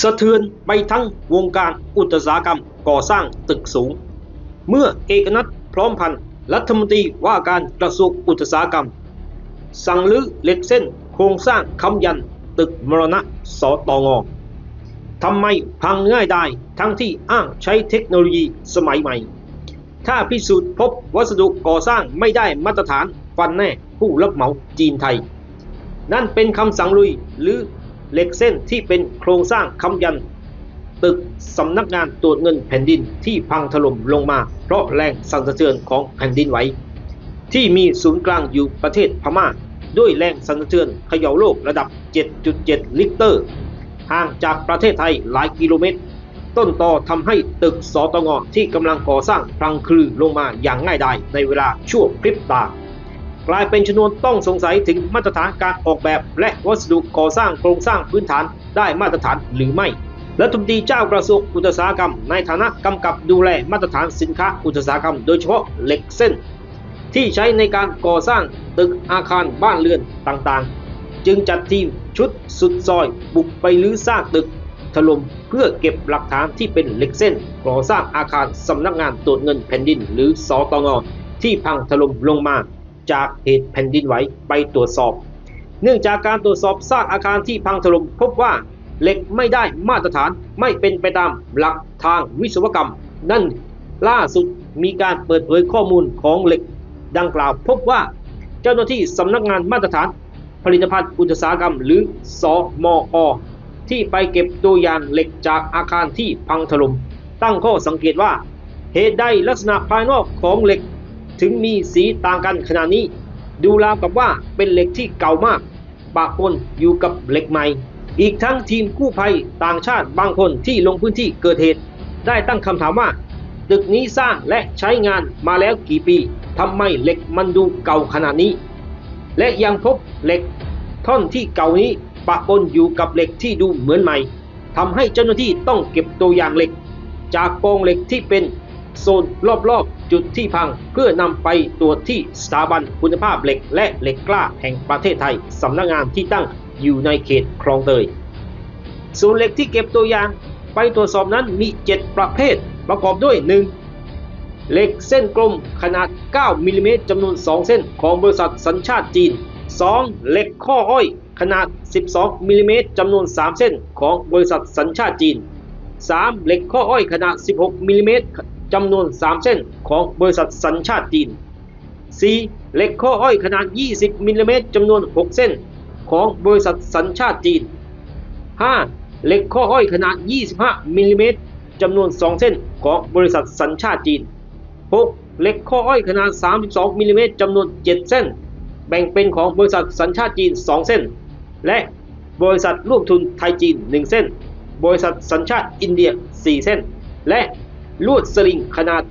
ສະເທືອນໄປທັງວົງການອຸດສາຫະກຳກໍ່ສ້າງຕຶກສູງ ເມື່ອເອກະນັດ ພ້ອມພັນ ລັດຖະມົນຕີວ່າການກະຊວງອຸດສາຫະກຳ ສັ່ງຮື້ເຫຼັກເສັ້ນໂຄງສ້າງຄ້ຳຢັນຕຶກມໍລະນະ ສຕງ ທຳໄມພັງງ່າຍດາຍ ທັງທີ່ອ້າງໃຊ້ເທັກໂນໂລຢີສະໄໝໃໝ່? ຖ້າພິສູດພົບວັດສະດຸກໍ່ສ້າງໄມ່ໄດ້ມາດຕະຖານ ຟັນແນ່ຜູ້ຮັບເໝົາຈີນໄທ. ນັ້ນເປັນຄຳສັ່ງລຸຍ ຫຼື ເຫຼັກເສັ້ນທີ່ເປັນໂຄງສ້າງຄ້ຳຢັນຕຶກສຳນັກງານກວດເງິນແຜ່ນດິນທີ່ພັງຖະຫຼົ່ມລົງມາ ເພາະແຮງສັ່ນສະເທືອນຂອງແຜ່ນດິນໄຫວ ທີ່ມີສູນກາງຢູ່ປະເທດພະມ້າ ດ້ວຍແຮງສັ່ນສະເທືອນເຂົາໂລກລະດັບເຈັດຈຸດເຈັດລິກເຕີ ຫ່າງຈາກປະເທດໄທຫຼາຍກິໂລແມັດ. ຕົ້ນຕໍທຳໃຫ້ຕຶກ ສຕງ ທີ່ກຳລັງກໍ່ສ້າງພັງຄລືລົງມາຢ່າງງ່າຍດາຍໃນເວລາຊົ່ວພຣິບຕາ, ກາຍເປັນຊະນວນຕ້ອງສົງໄສເຖິງມາດຕະຖານການອອກແບບ ແລະ ວັດສະດຸກໍ່ສ້າງໂຄງສ້າງພື້ນຖານໄດ້ມາດຕະຖານຫຼືໄມ່. ລັດຖະມົນຕີເຈົ້າກະຊວງອຸດສາຫະກຳ ໃນຖານະກຳກັບດູແລມາດຕະຖານສິນຄ້າອຸດສາຫະກຳ ໂດຍສະເພາະເຫຼັກເສັ້ນ ທີ່ໃຊ້ໃນການກໍ່ສ້າງຕຶກອາຄານບ້ານເຮືອນຕ່າງໆ ຈຶ່ງຈັດທີມຊຸດສຸດຊອຍບຸກໄປຮື້ຊາກຕຶກຖະຫຼົ່ມ ເພື່ອເກັບຫຼັກຖານທີ່ເປັນເຫຼັກເສັ້ນກໍ່ສ້າງອາຄານສຳນັກງານກວດເງິນແຜ່ນດິນ ຫຼື ສຕງ ທີ່ພັງຖະຫຼົ່ມລົງມາຈາກເຫດແຜ່ນດິນໄຫວໄປກວດສອບ. ເນື່ອງຈາກການກວດສອບຊາກອາຄານທີ່ພັງຖະຫຼົ່ມ ພົບວ່າເຫຼັກໄມ່ໄດ້ມາດຕະຖານ, ໄມ່ເປັນໄປຕາມຫຼັກທາງວິສະວະກຳ. ນັ້ນ ລ່າສຸດມີການເປີດເຜີຍຂໍ້ມູນຂອງເຫຼັກດັ່ງກ່າວ ພົບວ່າເຈົ້າໜ້າທີ່ສຳນັກງານມາດຕະຖານຜະລິດຕະພັນອຸດສາຫະກຳ ຫຼື ສມອ ທີ່ໄປເກັບຕົວຢ່າງເຫຼັກຈາກອາຄານທີ່ພັງຖະຫຼົ່ມ ຕັ້ງຂໍ້ສັງເກດວ່າ ເຫດໃດລັກສະນະພາຍນອກຂອງເຫຼັກເຖິງມີສີຕ່າງກັນຂະໜາດນີ້? ດູລາວກັບວ່າເປັນເຫຼັກທີ່ເກົ່າມາກ ປະປົນຢູ່ກັບເຫຼັກໃໝ່. ອີກທັງທີມກູ້ໄພຕ່າງຊາດບາງຄົນທີ່ລົງພື້ນທີ່ເກີດເຫດ ໄດ້ຕັ້ງຄຳຖາມວ່າ ຕຶກນີ້ສ້າງ ແລະ ໃຊ້ງານມາແລ້ວກີ່ປີ? ທຳໄມເຫຼັກມັນດູເກົ່າຂະໜາດນີ້? ແລະ ຍັງພົບເຫຼັກທ່ອນທີ່ເກົ່ານີ້ປະປົນຢູ່ກັບເຫຼັກທີ່ດູເໝືອນໃໝ່. ທຳໃຫ້ເຈົ້າໜ້າທີ່ຕ້ອງເກັບຕົວຢ່າງເຫຼັກຈາກກອງເຫຼັກທີ່ເປັນໂຊນລອບໆຈຸດທີ່ພັງ ເພື່ອນຳໄປກວດທີ່ສະຖາບັນຄຸນນະພາບເຫຼັກ ແລະ ເຫຼັກກ້າແຫ່ງປະເທດໄທ ສຳນັກງານທີ່ຕັ້ງຢູ່ໃນເຂດຄລອງເຕີຍ. ສ່ວນເຫຼັກທີ່ເກັບຕົວຢ່າງໄປກວດສອບນັ້ນມີເຈັດປະເພດ ປະກອບດ້ວຍ ໜຶ່ງ ເຫຼັກເສັ້ນກົມຂະໜາດເກົ້າມິລລີແມັດ ຈຳນວນສອງເສັ້ນ ຂອງບໍລິສັດສັນຊາດຈີນ, ສອງ ເຫຼັກຂໍ້ອ້ອຍ ຂະໜາດສິບສອງມິລລີແມັດ ຈຳນວນສາມເສັ້ນ ຂອງບໍລິສັດສັນຊາດຈີນ, ສາມ ເຫຼັກຂໍ້ອ້ອຍຂະໜາດສິບຫົກມິລລີແມັດ ຈຳນວນສາມເສັ້ນ ຂອງບໍລິສັດສັນຊາດຈີນ, ສີ່ ເຫຼັກຂໍ້ອ້ອຍຂະໜາດຊາວມິລລີແມັດ ຈຳນວນຫົກເສັ້ນ ຂອງບໍລິສັດສັນຊາດຈີນ, ຫ້າ ເຫຼັກຂໍ້ອ້ອຍຂະໜາດຊາວຫ້າມິລລີແມັດ ຈຳນວນສອງເສັ້ນ ຂອງບໍລິສັດສັນຊາດຈີນ, ຫົກ ເຫຼັກຂໍ້ອ້ອຍຂະໜາດສາມສິບສອງມິລລີແມັດ ຈຳນວນເຈັດເສັ້ນ ແບ່ງເປັນຂອງບໍລິສັດສັນຊາດຈີນສອງເສັ້ນ ແລະ ບໍລິສັດຮ່ວມທຶນໄທຈີນໜຶ່ງເສັ້ນ, ບໍລິສັດສັນຊາດອິນເດຍສີ່ເສັ້ນ ແລະ ລວດສະລິງຂະໜາດ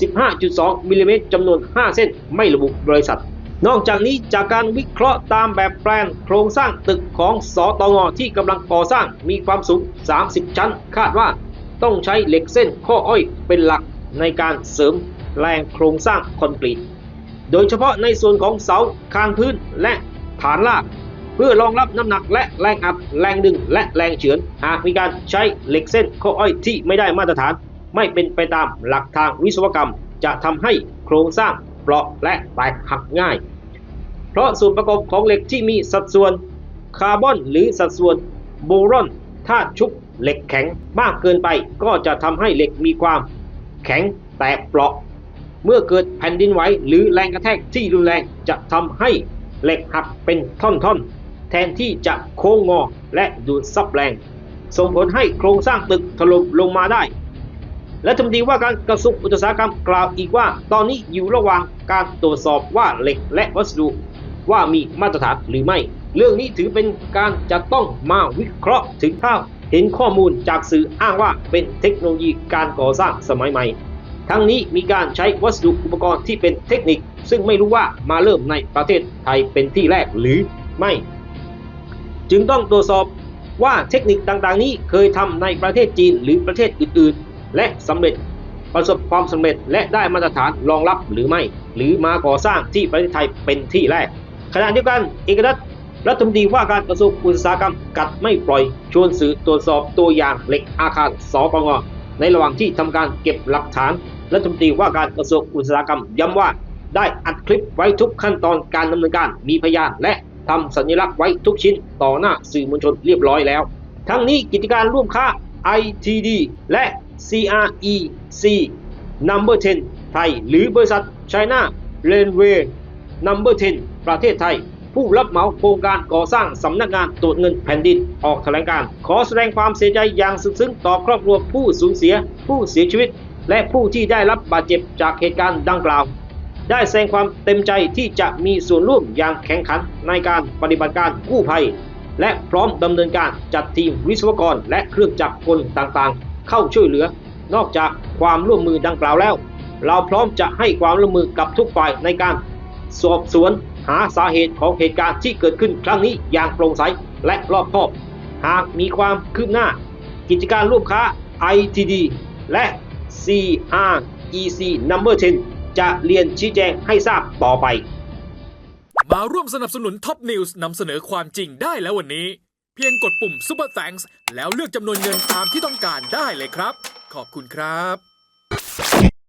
ສິບຫ້າຈຸດສອງມິລລີແມັດ ຈຳນວນຫ້າເສັ້ນ ໄມ່ລະບຸບໍລິສັດ. ນອກຈາກນີ້, ຈາກການວິເຄາະຕາມແບບແປນໂຄງສ້າງຕຶກຂອງ ສຕງ ທີ່ກຳລັງກໍ່ສ້າງ ມີຄວາມສູງສາມສິບຊັ້ນ, ຄາດວ່າຕ້ອງໃຊ້ເຫຼັກເສັ້ນຂໍ້ອ້ອຍເປັນຫຼັກໃນການເສີມແຮງໂຄງສ້າງຄອນກຣີດ, ໂດຍສະເພາະໃນສ່ວນຂອງເສົາ, ຄານພື້ນ ແລະ ຖານລາກ ເພື່ອລອງຮັບນ້ຳໜັກ ແລະ ແຮງອັດ, ແຮງດຶງ ແລະ ແຮງເຈື່ອນ. ຫາກມີການໃຊ້ເຫຼັກເສັ້ນຂໍ້ອ້ອຍທີ່ໄມ່ໄດ້ມາດຕະຖານ, ໄມ່ເປັນໄປຕາມຫຼັກທາງວິສະວະກຳ, ຈະທຳໃຫ້ໂຄງສ້າງເປາະ ແລະ ແຕກຫັກງ່າຍ. ເພາະສ່ວນປະກອບຂອງເຫຼັກທີ່ມີສັດສ່ວນຄາບອນ ຫຼື ສັດສ່ວນໂບຣອນ, ທາດຊຸບເຫຼັກແຂງ ມາກເກີນໄປ ກໍຈະທຳໃຫ້ເຫຼັກມີຄວາມແຂງແຕກເປາະ. ເມື່ອເກີດແຜ່ນດິນໄຫວ ຫຼື ແຮງກະແທກທີ່ຮຸນແຮງ ຈະທຳໃຫ້ເຫຼັກຫັກເປັນທ່ອນໆ ແທນທີ່ຈະໂຄ້ງງໍ ແລະ ດູດຊັບແຮງ, ສົ່ງຜົນໃຫ້ໂຄງສ້າງຕຶກຖະຫຼົ່ມລົງມາໄດ້. ລັດຖະມົນຕີວ່າການກະຊວງອຸດສາຫະກຳກ່າວອີກວ່າ ຕອນນີ້ຢູ່ລະຫວ່າງການກວດສອບວ່າເຫຼັກ ແລະ ວັດສະດຸວ່າມີມາດຕະຖານຫຼືໄມ່. ເລື່ອງນີ້ຖືເປັນການຈະຕ້ອງມາວິເຄາະເຖິງຖ້າເຫັນຂໍ້ມູນຈາກສື່ອ້າງວ່າເປັນເທັກໂນໂລຢີການກໍ່ສ້າງສະໄໝໃໝ່. ທັງນີ້ມີການໃຊ້ວັດສະດຸອຸປະກອນທີ່ເປັນເທັກນິກ ຊຶ່ງໄມ່ຮູ້ວ່າມາເລີ່ມໃນປະເທດໄທເປັນທີ່ແລກຫຼືໄມ່, ຈຶ່ງຕ້ອງກວດສອບວ່າເທັກນິກຕ່າງໆນີ້ເຄີຍທຳໃນປະເທດຈີນ ຫຼື ປະເທດອື່ນໆ ແລະ ສຳເລັດ, ປະສົບຄວາມສຳເລັດ ແລະ ໄດ້ມາດຕະຖານຮອງຮັບຫຼືໄມ່ ຫຼື ມາກໍ່ສ້າງທີ່ປະເທດໄທເປັນທີ່ແລກ. ຂະນະດຽວກັນ, ເອກະນັດ ລັດຖະມົນຕີວ່າການກະຊວງອຸດສາຫະກຳກັດໄມ່ປ່ອຍ ຊວນສື່ກວດສອບຕົວຢ່າງເຫຼັກອາຄານ ສປງ ໃນລະຫວ່າງທີ່ທຳການເກັບຫຼັກຖານ. ລັດຖະມົນຕີວ່າການກະຊວງອຸດສາຫະກຳຢ້ຳວ່າ ໄດ້ອັດຄລິບໄວ້ທຸກຂັ້ນຕອນການດຳເນີນການ, ມີພະຍານ ແລະ ທຳສັນຍະລັກໄວ້ທຸກຊິ້ນຕໍ່ໜ້າສື່ມວນຊົນລຽບຮ້ອຍແລ້ວ. ທັງນີ້, ກິດຈະການຮ່ວມຄ້າ ໄອທີດີ ແລະ ຊີອາອີຊີ Number ten ໄທ ຫຼື ບໍລິສັດ China Railway Number ten ປະເທດໄທ ຜູ້ຮັບເໝົາໂຄງການກໍ່ສ້າງສຳນັກງານກວດເງິນແຜ່ນດິນ ອອກຖະແຫຼງການ ຂໍສະແດງຄວາມເສຍໃຈຢ່າງສຸດຊຶ້ງຕໍ່ຄອບຄົວຜູ້ສູນເສຍ, ຜູ້ເສຍຊີວິດ ແລະ ຜູ້ທີ່ໄດ້ຮັບບາດເຈັບຈາກເຫດການດັ່ງກ່າວ, ໄດ້ສະແດງຄວາມເຕັມໃຈທີ່ຈະມີສ່ວນຮ່ວມຢ່າງແຂງຂັນໃນການປະຕິບັດການກູ້ໄພ ແລະ ພ້ອມດຳເນີນການຈັດທີມວິສະວະກອນ ແລະ ເຄື່ອງຈັກກົນຕ່າງໆເຂົ້າຊ່ວຍເຫຼືອ. ນອກຈາກຄວາມຮ່ວມມືດັ່ງກ່າວແລ້ວ, ລາວພ້ອມຈະໃຫ້ຄວາມຮ່ວມມືກັບທຸກຝ່າຍໃນການສອບສວນຫາສາເຫດຂອງເຫດການທີ່ເກີດຂຶ້ນຄັ້ງນີ້ຢ່າງໂປ່ງໃສ ແລະ ລອບຄອບ. ຫາກມີຄວາມຄືບໜ້າ, ກິດຈະການຮ່ວມຄ້າ ໄອທີດີ ແລະ ຊີອາອີຊີ Number ten ຈະລຽນຊີ້ແຈງໃຫ້ຊາບຕໍ່ໄປ. ມາຮ່ວມສະໜັບສະໜູນ Top News ນຳສະເໜີຄວາມຈິງໄດ້ແລ້ວວັນນີ້. ພຽງກົດປຸ່ມ Super Thanks ແລ້ວເລືອກຈຳນວນເງິນຕາມທີ່ຕ້ອງການໄດ້ເລີຍครับ. ຂອບຄຸນครับ.